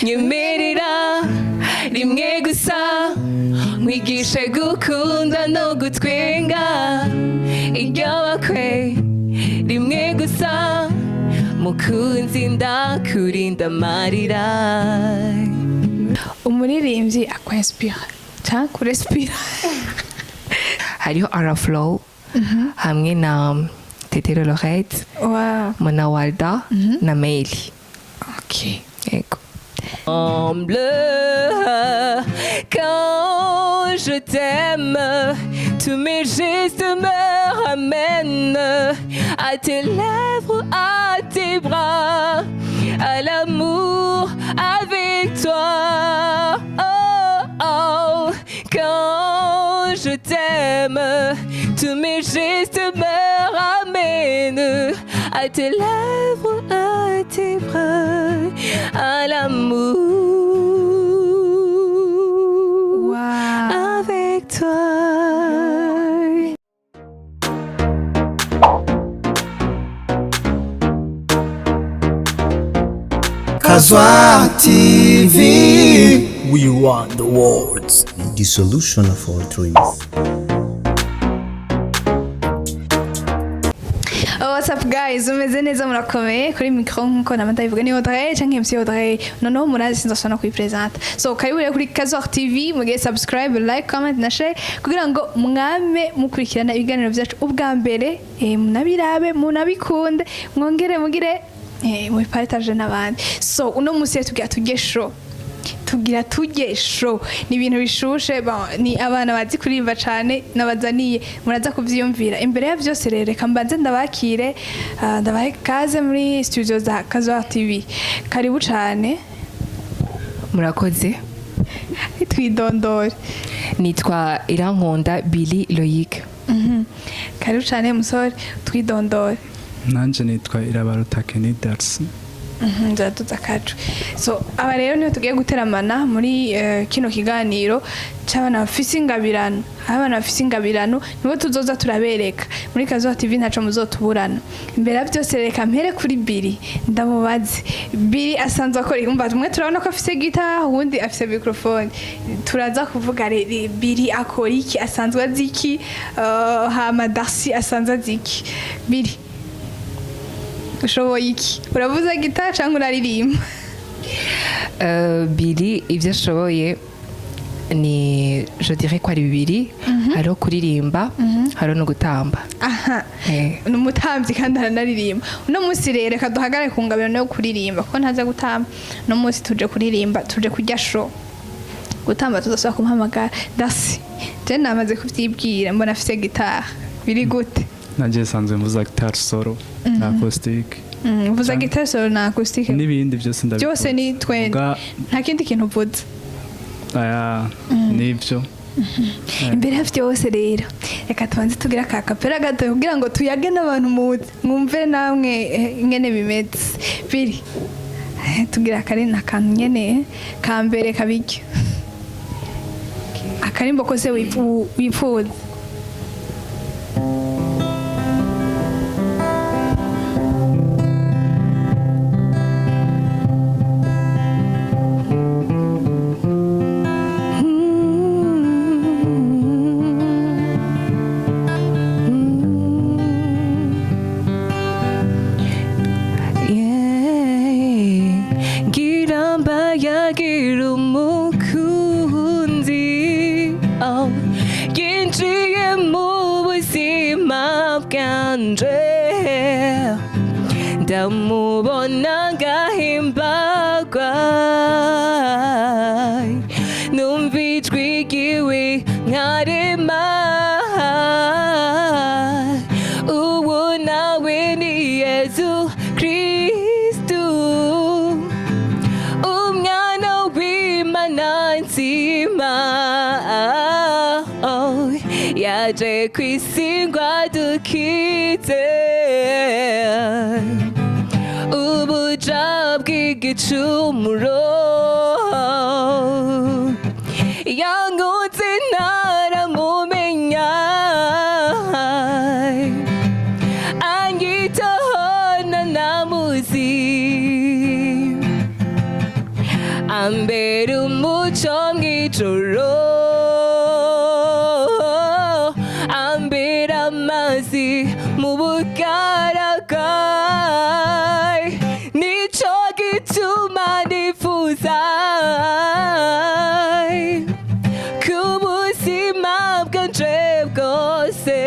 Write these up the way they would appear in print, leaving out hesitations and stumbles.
Nyemerera rimwe gusa nkwigishe gukunda no gutwenga iryo bakwe rimwe gusa mukunzi ndakurinda amarira. Umuririmbyi akwinspira canke kurespira? Hariho Araflow hamwe na Tetero Lorette, Mona Walda na Meili. Yego. Bleu, quand je t'aime, tous mes gestes me ramènent à tes lèvres, à tes bras, à l'amour avec toi. Oh, oh, quand je t'aime, tous mes gestes me ramènent à tes lèvres, à tes bras, à l'amour avec toi. Kazwa TV. We want the world. The solution of all dreams. Oh, what's up guys, umeze neza, murakomeye? Kuri micro nkuko nama ndabivuga ni Audrey canke MC Audrey. Noneho murazi sinzosubira no kuyipresenta. So karibu rero kuri Kazwa TV, mugiye subscribe, like, comment na share kugira ngo mwame mukurikirana ibiganiro byacu ubwa mbere, munabirabe, munabikunde, mwongere mugire mubipartage n'abandi. So uno musi rero tugira tujye show, tugira tujye show, ni ibintu bishushe. Bon, ni abana bazi kuririmba cane nabazaniye, muraza kuvyiyumvira. Imbere ya vyose rero reka mbanze ndabakire, ndabahe kaze muri studio za Kazwa TV. Karibu cane. Murakoze. Twidondore. Nitwa Irankunda Billy Loic. Karibu cane musore, twidondore. Nanje nitwa Irabaruta Kenny Darcy. Nzaraduza kacu. So aba rero niho tugiye guteramana muri kino kiganiro c'abana bafise ingabirano. Abana bafise ingabirano nibo tuzoza turabereka muri Kazuba TV, ntaco muzotuburana. Imbere ya byose reka mpere kuri Billy, ndamubaze. Billy asanzwe akora iki? Umva, tumwe turabona ko afise guitar, uwundi afise microphone. Turaza kuvuga Billy akora iki, asanzwe azi iki, hama Darcy asanzwe azi iki. Billy, ushoboye iki? Uravuza guitar cyangwa uraririmba? Billy ibyo ashoboye ni, je dirais ko ari bibiri: hariho kuririmba, hariho no gutamba. Aha, ni umutambyi kandi aranaririmba. Uno munsi rero reka duhagarare ku ngabirano yo kuririmba kuko ntaza gutamba. Uno munsi tuje kuririmba, tuje kurya show. Gutamba tuzasubira kumuhamagara. Dasi, je namaze kuvyibwira, mbona afise guitar. Biri gute? Nanje sanzwe mvuza guitar solo na acoustic. Uvuza guitar solo na acoustic? N'ibindi byose ndabikora. Byose ni twende. Nta kindi kintu uvuza? Aya, nivyo. Imbere ya vyose rero reka tubanze tugire aka kapera gato kugira ngo tuyage n'abantu muzi, mwumve namwe ingene bimeze. Biri tugira akari akantu nyene ka mbere kabiryo, akarimbo kose wipfuza. Yeah. Ngira mbayagira umukunzi, oh. Yinjiye mu buzima bwanje, ndamubona ngahimbagwa, numva ijwi ryiwe nkarema. Ubu nawe ni Yezu Kristu, umwana w'Imana nzima. Oh, yaje ku isi ngo adukize ubuja bw'igicumuro. Yankunze ntaramumenya, anyitaho ntanamuzi. Ambera umuco mw'ijoro, ambera amazi mu bugaragwa. Nico gituma nifuza ku buzima bwanje bwose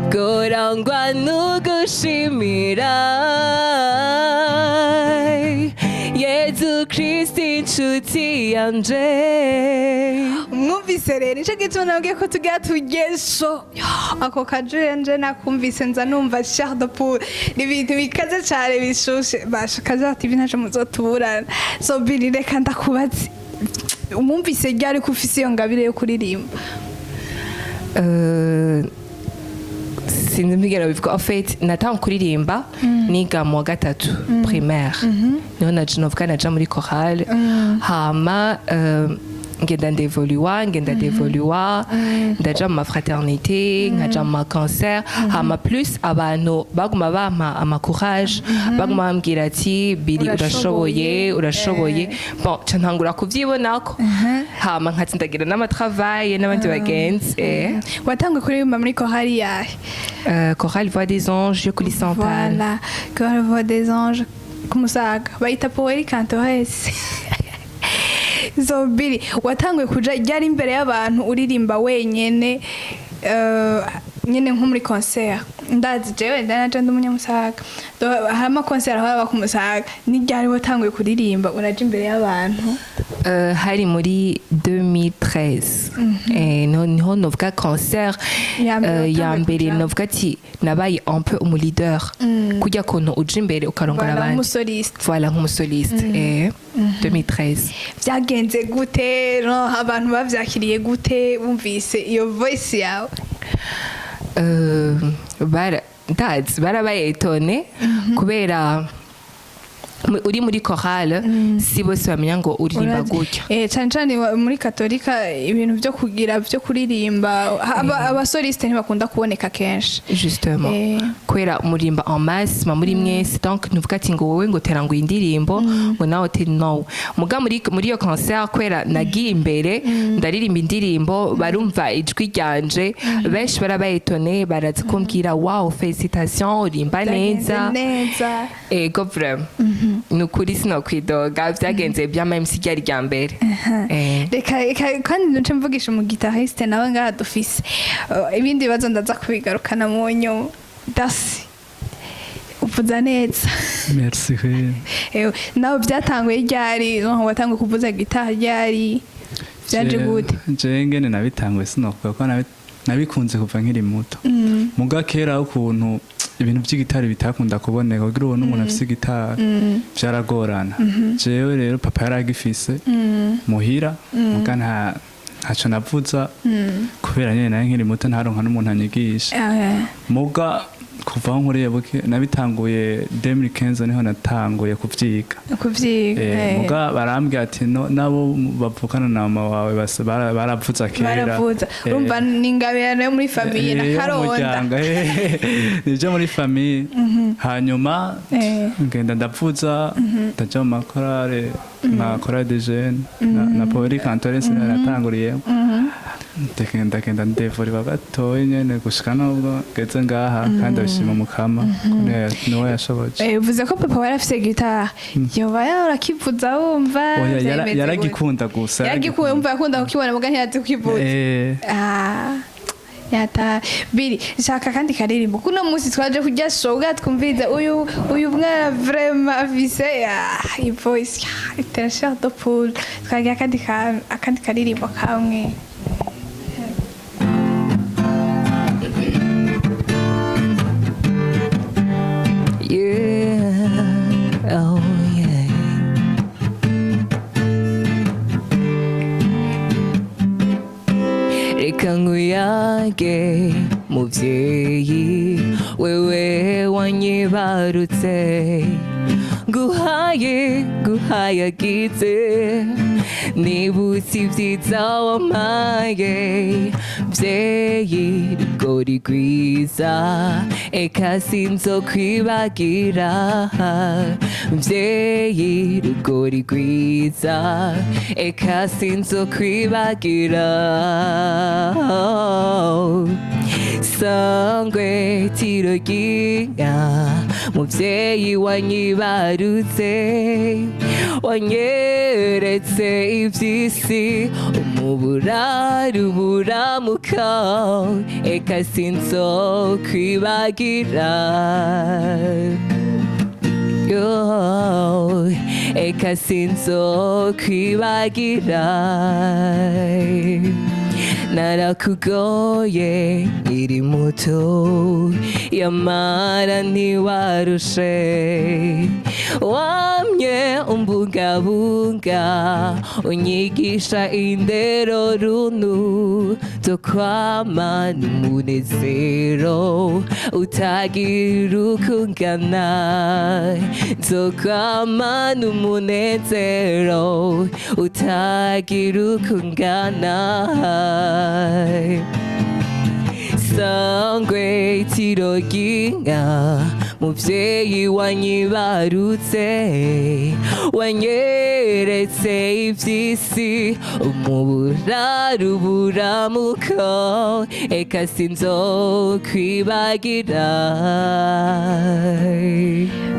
bworangwa n'ugushimira Yezu Kristi, inshuti yanje. Mwumvise rero, nicyo gituma nabwiye ko tugira tugesho ako kajenje. Nakumvise nza numva chair de poule. Ni ibintu bikaze cyane, bishushe. Basha Kaza TV, ntaco muzotuburana. So Biri, reka ndakubaze, umwumvise ryari ko ufise iyo ngabire yo kuririmba? Sinzi mpigera bivuga. En fait, natanga kuririmba niga mu wa gatatu primaire, niho naje novuga naja muri chorale. Hama ngenda ndevoluwa, ngenda ndevoluwa, ndaja mu mafraternité, nkaja mu maconcert. Hama plus abantu baguma bampa amacourage, baguma bambwira ati: "Biri, urashoboye, urashoboye." Bon, ca ntangura kuvyibonako, hama nkatsindagira n'amatravail n'abandi bagenzi. Watanguye kuririmba muri chorale yahe? Chorale Voix des Anges yo kuri Santane. Voilà, chorale Voix des Anges ku Musaga, bayita Pueri Cantores. So Biri, watanguye kuja ryari imbere y'abantu uririmba wenyene, nyene nko muri concert? Ndazi jewe ndanaje ndi umunyamusaga. Hari ama concert ahora aba ku Musaga. Ni ryari watanguye kuririmba uraja imbere y'abantu? Hari muri 2013. Niho novuga concert Ya mbere ya watanguye mbere kuja. Novuga ati nabaye un peu umu leader, kurya kuntu uja imbere ukarongora Voilà, abandi. Umusoliste. Voilà, nk'umusoliste, 2013. Byagenze gute? No, abantu bavyakiriye gute bumvise iyo voice yawe? Ndazi barabaye étonnés, kubera uri muri chorale si bose bamenya ngo uririmba gutya. Cane cane muri katolika, ibintu vyo kugira vyo kuririmba, abasoliste ntibakunda kuboneka kenshi. Justement, kubera murimba en masse, muri mwese. Donc nuvuga ati ngo wowe ngo tera ngo indirimbo, ngo nawe uti no. Muga muri iyo concert, kubera nagiye imbere ndaririmba indirimbo, barumva ijwi ryanje, benshi barabaye étonnés, baraza kumbwira: "Wow, félicitations, urimba Byagenze neza." Neza. Ego, vraiment, ni ukuri sinokwidoga, byagenze bya même si ryari rya mbere. Reka reka kandi nuce mvugisha umuguitariste nawe ngaha dufise. Ibindi bibazo ndaza kubigarukana mu nyuma. Dasi, uvuza neza. Merci kweli. Ewe, nawe byatanguye ryari? No, watanguye kuvuza gitari ryari? Byaje gute? Jewe ngene nabitanguye, sinokuvuga ko nabikunze kuva nkiri muto. Muga kera ukuntu ibintu by'igitari bitakunda kuboneka, kugira ubone umuntu afise igitari vyaragorana. Jewe rero papa yaragifise muhira, muga ntaco navuza, kubera nyene nari nkiri muto, ntaronka n'umuntu anyigisha. Muga kuva aho nkuriye buke, nabitanguye 2015, niho natanguye kuvyiga. Kuvyiga. Muga barambwira ati no, nabo bavukana na mama wawe baravuza kera. Baravuza. Urumva ni ingabirano yo muri famille na yo mu karonda. muryango, nibyo, muri famille. Hanyuma ngenda ndavuza, ndaja mu makorale nka chorale de jeunes na Pueri Cantores natanguriye. Ndagenda ndevuriwa gatoya nyene gushika nubwo ngeze ngaha, kandi ndabishima Mukama ko niwe yashoboje. Uvuze ko papa wari afise gitari, yoba yarakivuza wumva Oya, vyari bimeze gute? yaragikunda gusa. Yaragikuye, wumva yakunda kukibona, muga ntiyazi kukivuza. Ah, yata biri shaka kandi karirimbo. Kuno munsi twaje kurya shoga, twumviriza uyu mwana, vraiment afise voice itera chair de poule. Twagira akandi karirimbo kamwe. Yeah, oh yeah. Reka nkuyage muvyeyi, wewe wanyibarutse. Nguhaye guhayagize, nibutse ibyiza wampaye, mvyeyi, rugori rwiza, eka sinzokwibagira, mvyeyi, rugori rwiza, eka sinzokwibagira. Sangwe tiro ry'inka, muvyeyi wanyibarutse, wanyeretse ivy'isi, umuburari uburamuka, eka sinzokwibagira. Yo, eka sinzokwibagira. Narakugoye nkiri muto, yamara ntiwarushe, wamye umbungabunga, unyigisha indero runtu zo kwama n'umunezero utagira uko ungana, zo kwama n'umunezero utagira uko ungana. Sangwe tiro ry'inka, muvyeyi wanyibarutse, wanyeretse ivy'isi, umuburari uburamuko, eka sinzokwibagira.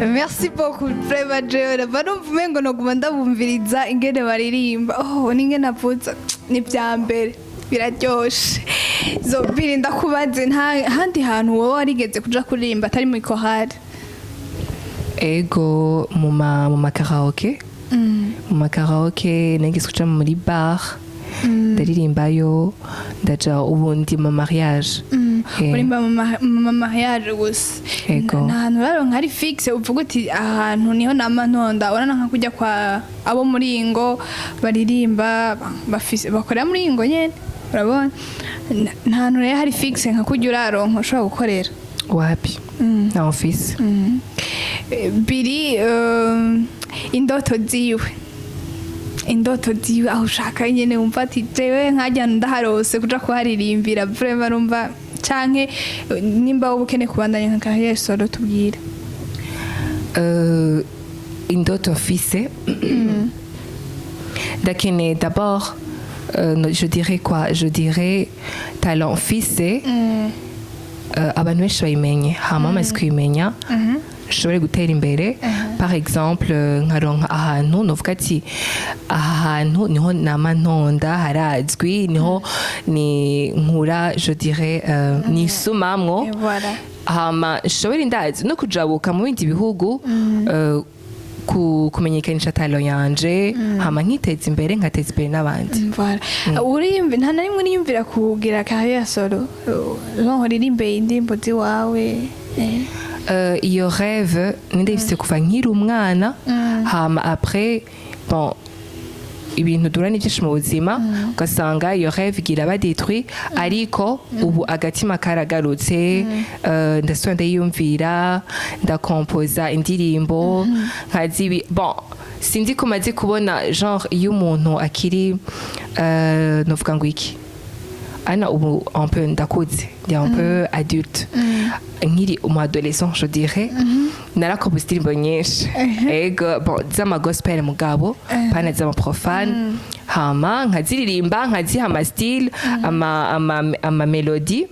Merci beaucoup, vraiment. Jewe barumva umengo noguma ndabumviriza ingene baririmba, oh, n'ingene avuza ni vya mbere, biraryoshe. Zo birinda kubaze, nta handi hantu wowe warigeze kuja kuririmba atari muri korali? Ego, mu ma karaoke nageze kuja muri bar ndaririmbayo, ndaja ubundi mu mariage. Urimba mu ma mariage gusa? Ego. Nta hantu rero hari fixe uvuga uti ahantu niho nama ntonda? Urabona nka kujya kwa abo muri ingo baririmba, bafise bakorera muri ingo nyene, urabona. Nta hantu rero hari fixe nka kujya uraronka ushobora gukorera? Wapi, nta office. Biri indoto ziwe aho ushaka nyene, wumva ati jewe nkajya ndaharose kuja kuharirimbira, vraiment numva, canke nimba wowe ukeneye kubandanya nka carrière solo, tubwire. Indoto mfise, ndakeneye d'abord, no, je dirais quoi, je dirais talent mfise, abantu benshi bayimenye, hama bamaze kuyimenya nshobore gutera imbere. Par exemple, nkaronka ahantu novuga ati aha hantu niho nama ntonda, harazwi, niho ni nkura, je dirais, nisumamwo. Et voilà. Hama nshobore, ndazi no kujabuka mu bindi bihugu, kumenyekanisha talent yanje, hama nkiteza imbere, nkateza imbere n'abandi. Voilà. Uriyumva, nta na rimwe uriyumvira kugira carrière solo, genre uririmbe indirimbo ziwawe? Iyo rêve nindayifise kuva nkiri umwana. Hama après, bon, ibintu dura ni byinshi mu buzima, ugasanga iyo rêve igira ba détruit, ariko ubu agatima karagarutse, ndasubira ndayiyumvira, ndakompoza indirimbo nkazibi. Bon, sinzi ko maze kubona genre iyo umuntu akiri, novuga ngo iki, ana ubu un peu ndakuze, ndi un peu adulte. Nkiri umu adolescent, je dirais, narakompoza indirimbo nyinshi, ego, bon, z'ama gospel, mugabo pana z'ama profane, hama nkaziririmba, nkaziha ama style, ama mélodie,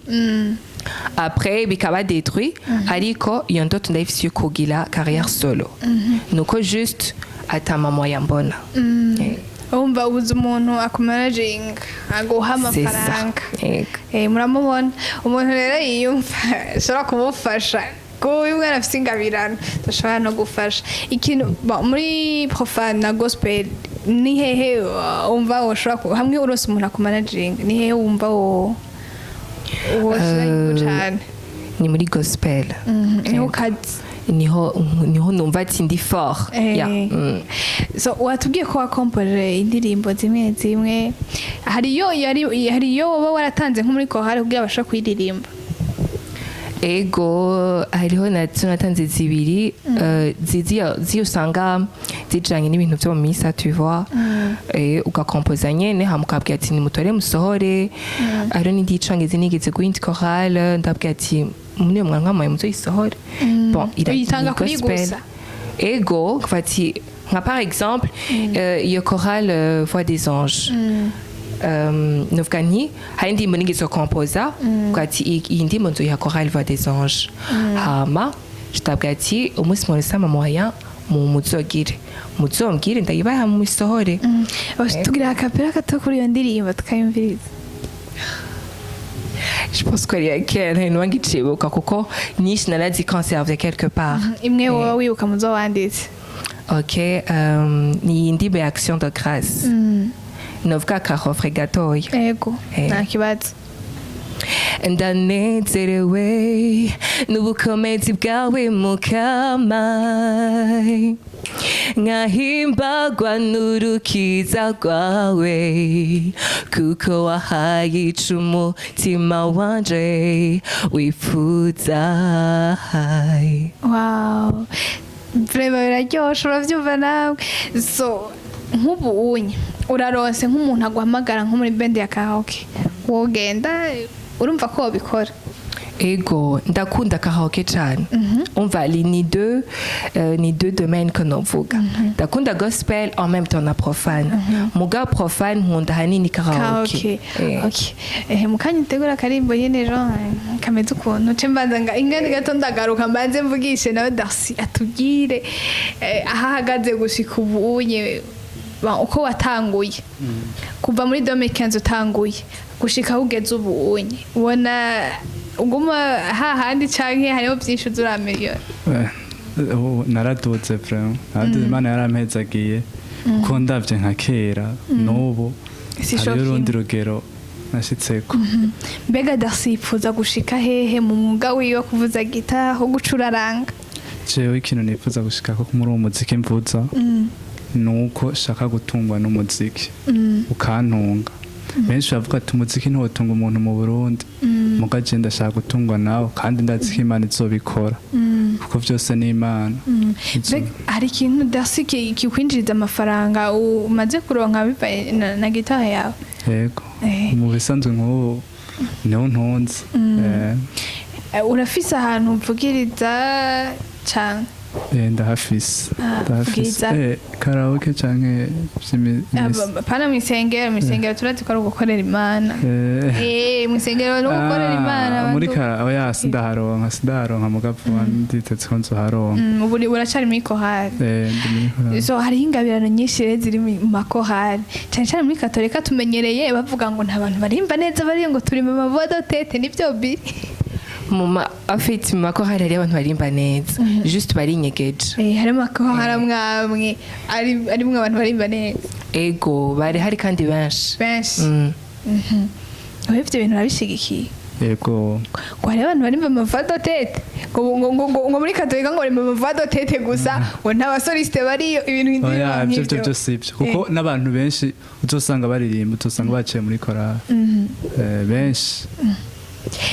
après bikaba détruit. Ariko iyo ndoto ndayifise yo kugira carrière solo, nuko juste ata mama yambona. Wumva ubuze umuntu akumanaginga, aguha C'est ça. amafaranga. Yego. Muramubona, umuntu rero yiyumva ashobora kumufasha, kuba uyu mwana afite ingabirano tudashobora no gufasha ikintu. Bon, muri profane na gospel ni hehe wumva woshobora hamwe urose umuntu akumanaginga, ni hehe wumva wo woshira ingufu cane? Ni muri gospel. Niho kazi. Niho numva ati ndi fort. Yeah. So watubwiye ko wakompoje indirimbo zimwe zimwe, hariyo yari hariyo woba waratanze nko muri korale kugira bashobore kuyiririmba? Ego, hariho nazo natanze zibiri, ziyo usanga zijanye n'ibintu vyo mu misa, tu vois, ugakompoza nyene, hama ukabwira ati nimutore musohore. Hariho n'indi y'icongereza nigeze guha indi chorale, ndabwira ati muri uyo mwana mwamaye muzoyisohore. Bon, Uyitanga ni kuri gospel. gusa? Ego, fati nka par exemple iyo chorale Voix des Anges, novuga nti hari indirimbo nigeze kompoza, mvuga ati iyi ndirimbo nzoyiha chorale Voix des Anges, hama tutabwira ati umunsi muronse ama moyen mu muzogire muzombwire ndayibaha muyisohore. Tugira akapera gato kuri iyo ndirimbo tukayumviriza. Je pense ko ari iya kera, nta ngicibuka kuko nyinshi naraziconserve quelque part. Imwe wowe wibuka muzo wanditse. Ok, ni indirimbo ya Action de Grâce, novuga akarofre gatoya. Ego. Nta kibazo. Ndanezerewe n'ubukomezi bwawe mukama, nkahimbagwa n'urukiza rwawe, kuko wahaye ico umutima wanje wifuza. Wow, vraiment biraryoshe, urabyumva nawe. So nk'ubu unye uraronse nk'umuntu aguhamagara nko muri band ya karaoke, wogenda? Urumva ko wabikora? Ego, ndakunda karaoke cyane. Umva, ni deux domaines ko novuga. Ndakunda gospel en même temps na profane. Muga profane nkunda hanini karaoke. Karaoke. Okay, mukanya utegura akarimbo nyene Jean kameze ukuntu nce mbanza nga ingani gato, ndagaruka mbanze mvugishe nawe Darcy atubwire aho ahagaze gushika ubu unye, uko watanguye kuva muri 2015 utanguye gushika aho ugeze ubu unye, ubona uguma hahandi canke hariho byinshi uzuramiliyoni? Ubu naraduze vraiment, naraduze. Imana yarampezagiye kuko ndavye nka kera n'ubu Si hariyo shocking. urundi rugero nashitseko. Mbega Darcy yipfuza gushika hehe mu mwuga wiwe wo kuvuza gitari, wo gucuraranga? Jewe ikintu nifuza gushikako muri uwo muziki mvuza ni uko shaka gutungwa n'umuziki ukantunga. Benshi bavuga ati umuziki ntiwotunga umuntu mu Burundi, muga je ndashaka gutungwa nawe, kandi ndazi ko Imana izobikora kuko vyose ni Imana. Mbega hari ikintu Darcy kikwinjiriza amafaranga umaze kuronka bivaye na gitari yawe? Yego. Mu bisanzwe nk'ubu niho ntunze. Urafise ahantu uvugiriza cane? Ndahafise. Ah, Ndahafise. vugiriza. Karaoke canke Pana mw'isengero. Mw'isengero turazi ko ari ugukorera Imana. Mw'isengero no gukorera Imana. Muri oya, sindaharonka, mugabo nditeze ko nzoharonka. Ubu uracari muri kohari? Ndi muri korali. So hariho ingabirano nyinshi rero ziri mu makorali, cyane cyane muri katolika tumenyereye bavuga ngo nta bantu barimba neza bariyo, ngo turi mu ma voix de tête. Nibyo biri? En fait, mu makorali hariyo abantu barimba neza, juste barinyegeje. Harimo amakorali amwe amwe arimwo abantu barimba neza. Ego, bari hari kandi benshi. Benshi. Wowe ivyo bintu urabishigikiye? Yego. Ngo hariho abantu barimba ama voix de tête, ngo muri katolika ngo barimba ama voix de tête gusa, ngo nta ba solistes bariyo, ibintu Oya, ibyo byo nk'ivyo. byo si ibyo, kuko n'abantu benshi uzosanga baririmba uzosanga baciye muri korali. Benshi.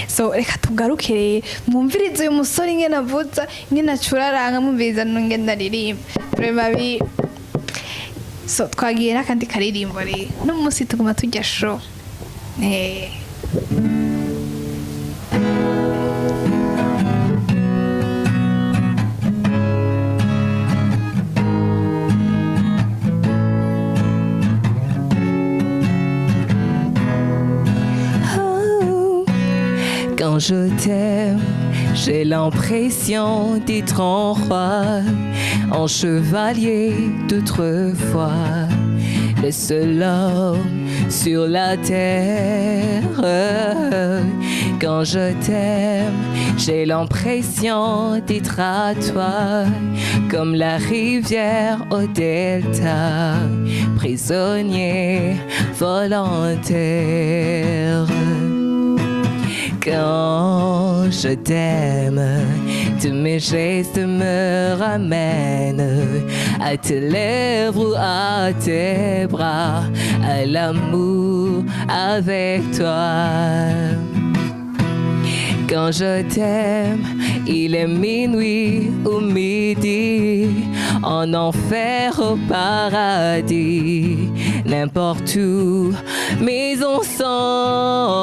So reka tugaruke rero mwumvirize uyu musore ingene avuza, ingene acuraranga, mwumviriza n'ingene aririmba. Vraiment bi so twagiye n'akandi karirimbo rero n'umunsi tuguma tujya show. Oh, quand je t'aime, j'ai l'impression d'être en roi, en chevalier d'autrefois, le seul homme sur la terre. Quand je t'aime, j'ai l'impression d'être à toi, comme la rivière au delta, prisonnier volontaire. Quand je t'aime, tous mes gestes me ramènent à tes lèvres ou à tes bras, à l'amour avec toi. Quand je t'aime, il est minuit ou midi, en enfer au paradis, n'importe où, mais ensemble.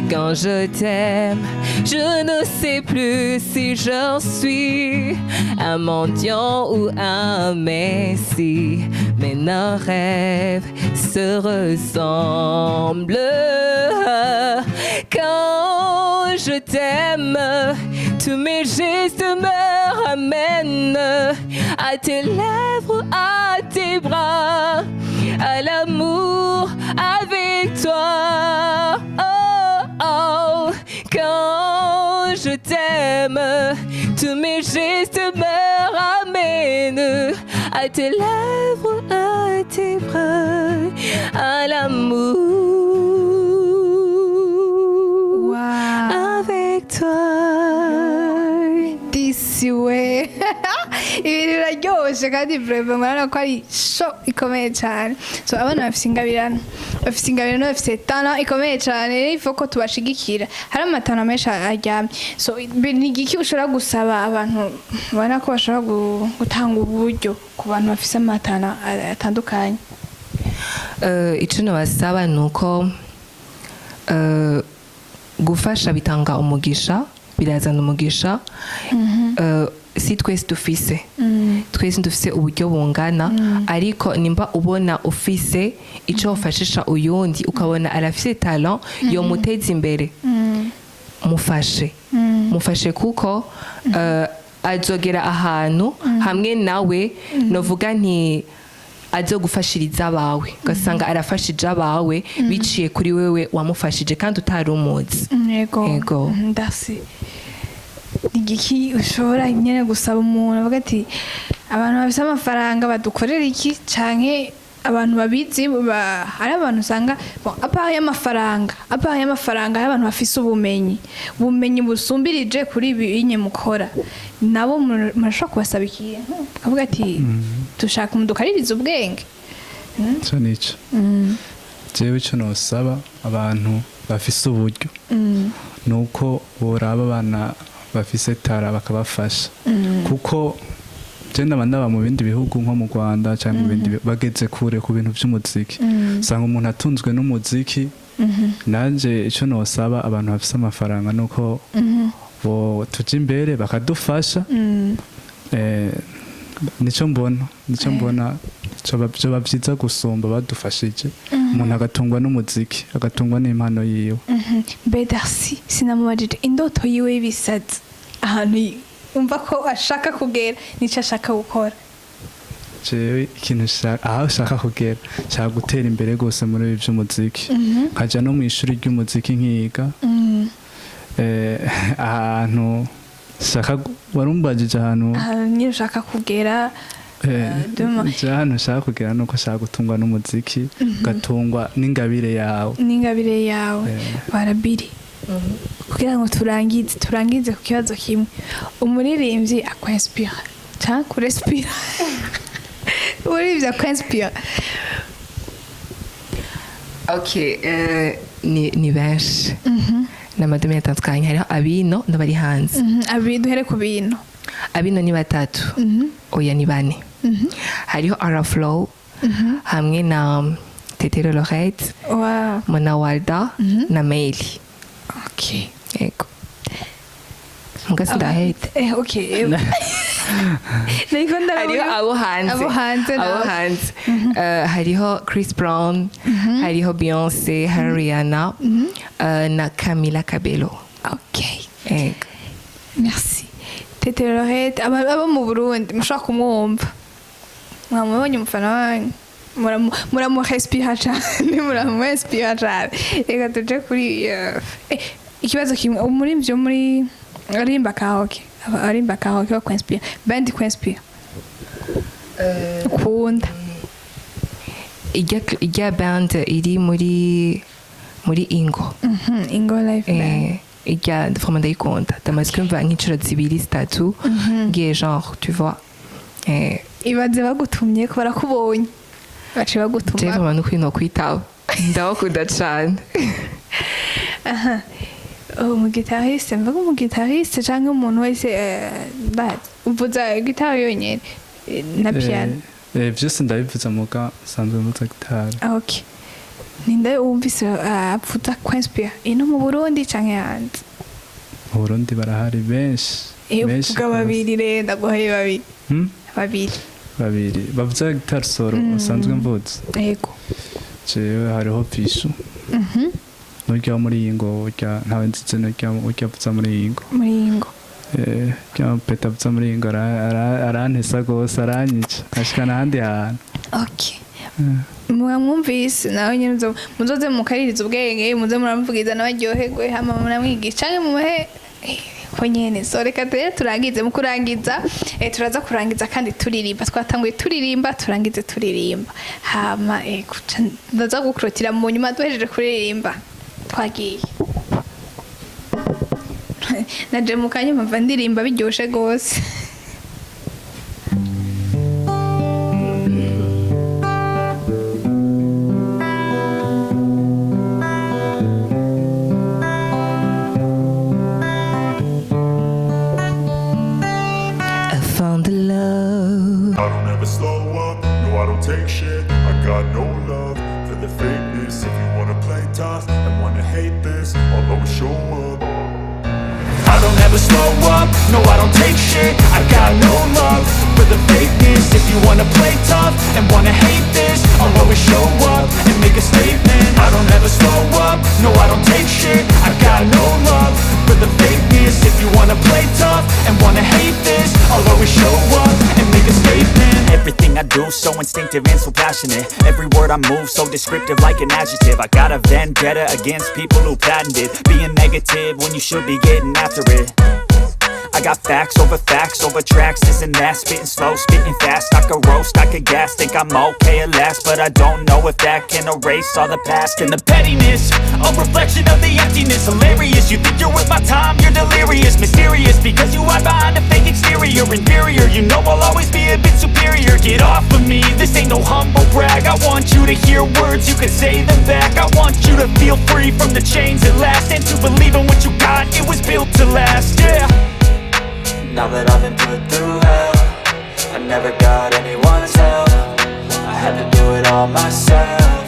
Quand je t'aime, je ne sais plus si je suis un mendiant ou un messie, mais nos rêves se ressemblent. Quand je t'aime, tous mes gestes me ramènent à tes lèvres, à tes bras, à l'amour avec toi. Oh. Quand je t'aime, tous mes gestes me ramènent à tes lèvres, à tes bras, à l'amour avec toi. Disi we, ibintu biraryoshe kandi vraiment murabona ko ari show ikomeye cyane. So abana bafise ingabirano, bafise ingabirano, bafise talent ikomeye cyane. Rero il faut ko tubashigikira, hari ama talent menshi aryamye. So ni igiki ushobora gusaba abantu ubona ko bashobora gutanga uburyo ku bantu bafise ama talent atandukanye? Ico nabasaba ni uko gufasha bitanga umugisha, birazana umugisha. Si twese dufise uburyo bungana, ariko nimba ubona ufise ico ufashisha uyundi, ukabona arafise talent yomuteza imbere, mufashe, mufashe, kuko azogera ahantu hamwe nawe novuga nti azogufashiriza abawe, ugasanga arafashije abawe biciye kuri wewe wamufashije kandi utari umuzi. Yego. Yego. Ndasi ni igiki ushobora nyine gusaba umuntu avuga ati abantu bafise amafaranga badukorera iki, canke abantu babizi hari abantu usanga, bon, à part y'amafaranga, à part y'amafaranga, hari abantu bafise ubumenyi busumbirije kuri ibi binye mukora, nabo murashobora kubasaba ikintu ukavuga ati dushaka mudukaririze ubwenge? Ico nico jewe ico nosaba abantu bafise uburyo nuko boraba abana bafise talent bakabafasha, kuko je ndaba ndaba mu bindi bihugu nko mu Rwanda cyangwa mu bindi bageze kure ku bintu by'umuziki, usanga umuntu atunzwe n'umuziki. Nanje ico nosaba abantu bafise amafaranga nuko bo tuja imbere bakadufasha. Nico mbona vyoba vyiza gusumba badufashije, umuntu agatungwa n'umuziki, agatungwa n'impano yiwe. Mbe Darcy, sinamubajije indoto yiwe y'ibisazi, ahantu umva ko ashaka kugera nico ashaka gukora. Jewe ikintu aho ushaka kugera, nshaka gutera imbere rwose muri ibi by'umuziki, nkaja no mu ishuri ry'umuziki nkiga. Ahantu nshaka warumbajije ahantu Ahantu nyine ushaka kugera. Je ahantu nshaka kugera nuko nshaka gutungwa n'umuziki, ugatungwa n'ingabire yawe. N'ingabire yawe. Barabiri kugira ngo turangize ku kibazo kimwe: umuririmbyi akwinspira cyangwa kurespira, umuririmbyi akwinspira? Okay, ni benshi, ni ama domaine atandukanye, hariho abino n'abari hanze. Abi duhere ku bintu. Abino ni batatu, oya, ni bane. Hariho Araflow hamwe na Tetero Lorette, Mona Walda na Meili. Yego, muga sindahete. Okay, ndiko Hariho ndarabona abo hanze. Abo hanze Abo nabo. hanze. Hariho Chris Brown, hariho Beyonce, hari Rihanna, na Camila Cabello. Yego. Merci. Tete Lorette, abo mu Burundi mushobora kumwumva, mwamubonye umufana wanyu, muramurespira cane, muramurespira cane. Reka tuje kuri ikibazo kimwe: umuririmbyi wo muri aririmba karaoke, aririmba karaoke wa kwinspira, band kwinspira ukunda? Ijya band iri muri Ingo. Ingo Live Band. Ijya vraiment ndayikunda, ndamaze kumva nk'inshuro zibiri, zitatu, ngiye genre, tu vois. Ibaze bagutumye ko barakubonye, baciye Je bagutuma. Vraiment nukuri no kwitaba, ndabakunda cane. Aha. Umugitariste, mvuga umugitariste canke umuntu wese, uvuza gitari yonyene na piano? Vyose ndabivuza, muga nsanzwe mvuza gitari. Ah, okay. Ninde wumvise avuza kwinspira ino mu Burundi canke hanze? Mu Burundi barahari benshi. Benshi Uvuga gose. Babiri rero, ndaguhaye babiri. Hmm? Babiri. Babiri bavuza gitari solo usanzwe mvuza? Yego. Jewe hariho Vishu n'urya wo muri iyi ngo, urya ntawe nzize, n'urya urya avuza muri iyi ngo. Muri iyi ngo. Urya peta avuza muri iyi ngo arantesa gose, aranyica ashikana ahandi hantu. Okay, mwamwumvise nawe nyine, muzoze mukaririza ubwenge, muze muramuvugiza nawe aryoherwe, hama muramwigisha canke mumuhe ko nyene. So reka rero turangize. Mu kurangiza, turaza kurangiza kandi turirimba. Twatanguye turirimba, turangize turirimba, hama ndaza gukurotira mu nyuma duhejeje kuririmba. Twagiye naje mu kanya mpamva ndirimba biryoshe gose. I found love. I don't ever slow up, no, I don't take shit. I got no love for the fakeness. If you wanna play tough and wanna hate this, I'll always show up. I don't ever slow up, no, I don't take shit. I got no love for the fakeness. If you wanna play tough and wanna hate this, I'll always show up and make a statement. I don't ever slow up, no, I don't take shit. I got no love for the fakeness. If you wanna play tough and wanna hate this, I'll always show up and make a statement. Everything I do, so instinctive and so passionate. Every word I move, so descriptive like an adjective. I got a vendetta against people who patented being negative when you should be getting after it. I got facts over facts over tracks, this and that. Spitting slow, spitting fast, I could roast, I could gas. Think I'm okay at last, but I don't know if that can erase all the past and the pettiness, a reflection of the emptiness. Hilarious, you think you're worth my time, you're delirious. Mysterious, because you hide behind a fake exterior. Inferior, you know I'll always be a bit superior. Get off of me, this ain't no humble brag. I want you to hear words, you can say them back. I want you to feel free from the chains at last, and to believe in what you got, it was built to last, yeah. Now that I've been put through hell, I never got anyone's help. I had to do it all myself.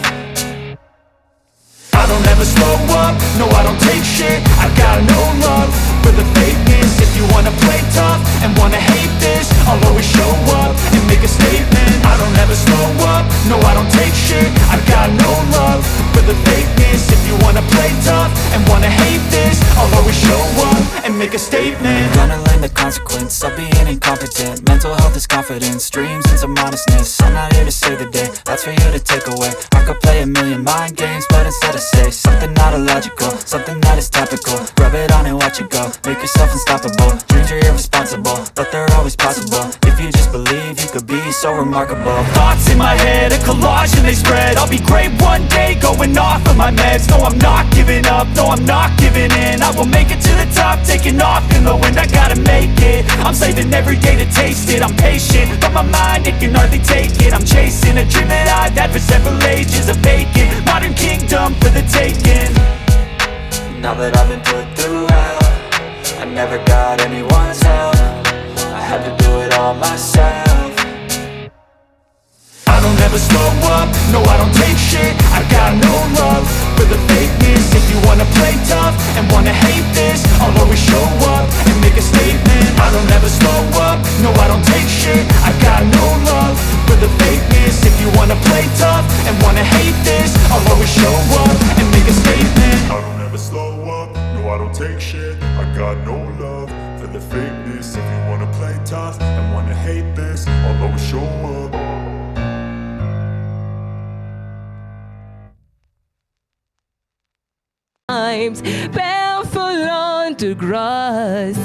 I don't ever slow up, no, I don't take shit. I got no love for the fakeness. If you wanna play tough and wanna hate this, I'll always show up and make a statement. I don't ever slow up, no, I don't take shit. I got no love for the fakeness. If you wanna play tough and wanna hate this, I'll always show up and make a statement. Gonna learn the consequence of being incompetent. Mental health is confidence, dreams and some honestness. I'm not here to save the day, that's for you to take away. I could play a million mind games, but instead I say something not illogical, something that is topical. Rub it on and watch it go, make yourself unstoppable. Dreams are irresponsible, but they're always possible. If you just believe, you could be so remarkable. Thoughts in my head, a collage and they spread. I'll be great one day, going off of my meds. No, I'm not giving up, no, I'm not giving in. I will make it to the top, taking off in the wind. I gotta make it, I'm saving every day to taste it. I'm patient, but my mind, it can hardly take it. I'm chasing a dream that I've had for several ages. A vacant, modern kingdom for the taking. Now that I've been put through hell, I never got anyone's help. I had to do it all myself. I don't ever slow up, no, I don't take shit. I got no love for the fakeness. If you wanna play tough and wanna hate this, I'll always show up and make a statement. I don't ever slow up, no, I don't take shit. I got no love for the fakeness. If you wanna play tough and wanna hate this, I'll always show up and make a statement. I don't ever slow up, no, I don't take shit. I got no love for the fakeness. If you wanna play tough and wanna hate this, I'll always show up. Times, barefoot on the grass,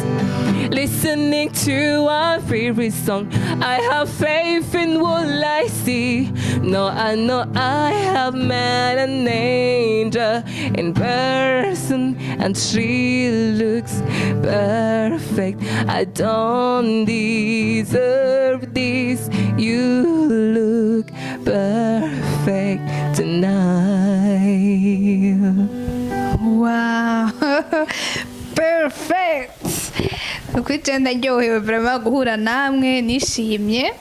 listening to our favorite song. I have faith in what I see. No, I know I have met an angel in person, and she looks perfect. I don't deserve this. You look perfect tonight. Wow. Perfect. Ukuri je ndaryohewe vraiment guhura namwe, nishimye.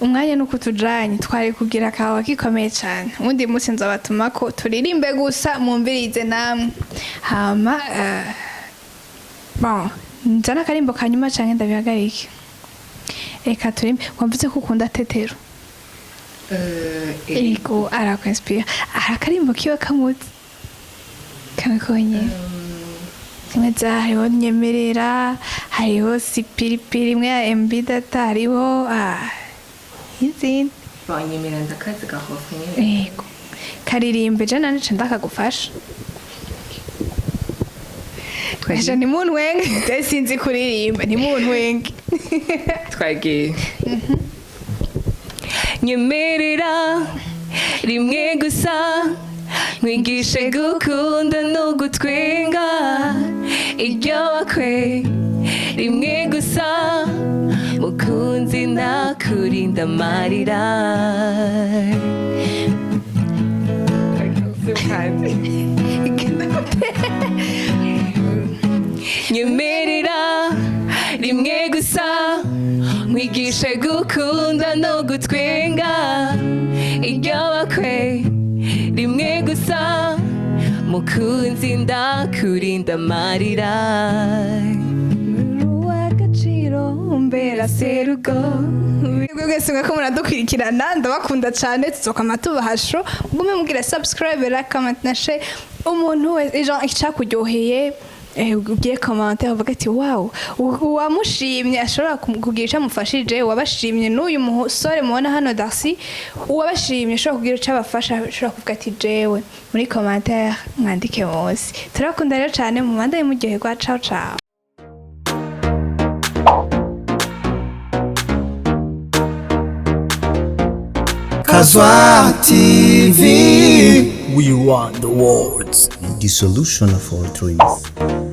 Umwanya nuko tujanye twari kugira kawa gikomeye cyane. Ubundi munsi nzabatuma ko turirimbe gusa, mwumvirize namwe. Hama bon, nzana akarimbo kanyuma canke ndabihagarike? Reka turimbe. Wumvise ko ukunda Tetero? Ego, arakwinspira. Hari akarimbo kiwe kamuzi kamwe konyene, zimwe za hariho Nyemerera, hariho Sipiripiri imwe ya MB Data, hariho izindi. Banyemera, ndakazi gahofu nyene. Ego, karirimbe, je nanje ndakagufasha. Ejo ntimuntwenge, je sinzi kuririmba, ntimuntwenge. Twagiye. Nyemerera rimwe gusa nkwigishe gukunda no gutwenga iryo wakwe rimwe gusa, mukunzi, nakurinda amarira. Igenda gute? Nyemerera rimwe gusa nkwigishe gukunda no gutwenga iryo bakwe rimwe gusa, mukunzi, ndakurinda amarira. Uw'agaciro mbera serugo. Mwebwe mwese mweko muradukurikirana, ndabakunda cyane. Tuzokama tubahasho, mugume mugira subscribe, like, comment na share. Umuntu wese genre icyakuryoheye, ugiye commenter uvuga ati wow, uwamushimye ashobora kugira icyo amufashije, uwabashimye n'uyu musore mubona hano Darcy, uwabashimye ashobora kugira icyo abafasha, ashobora kuvuga ati jewe muri commentaire mwandike munsi. Turabakunda rero cyane, mubandanye muryoherwa. Ciao ciao. Kazwa TV. We want the world. The solution of all dreams.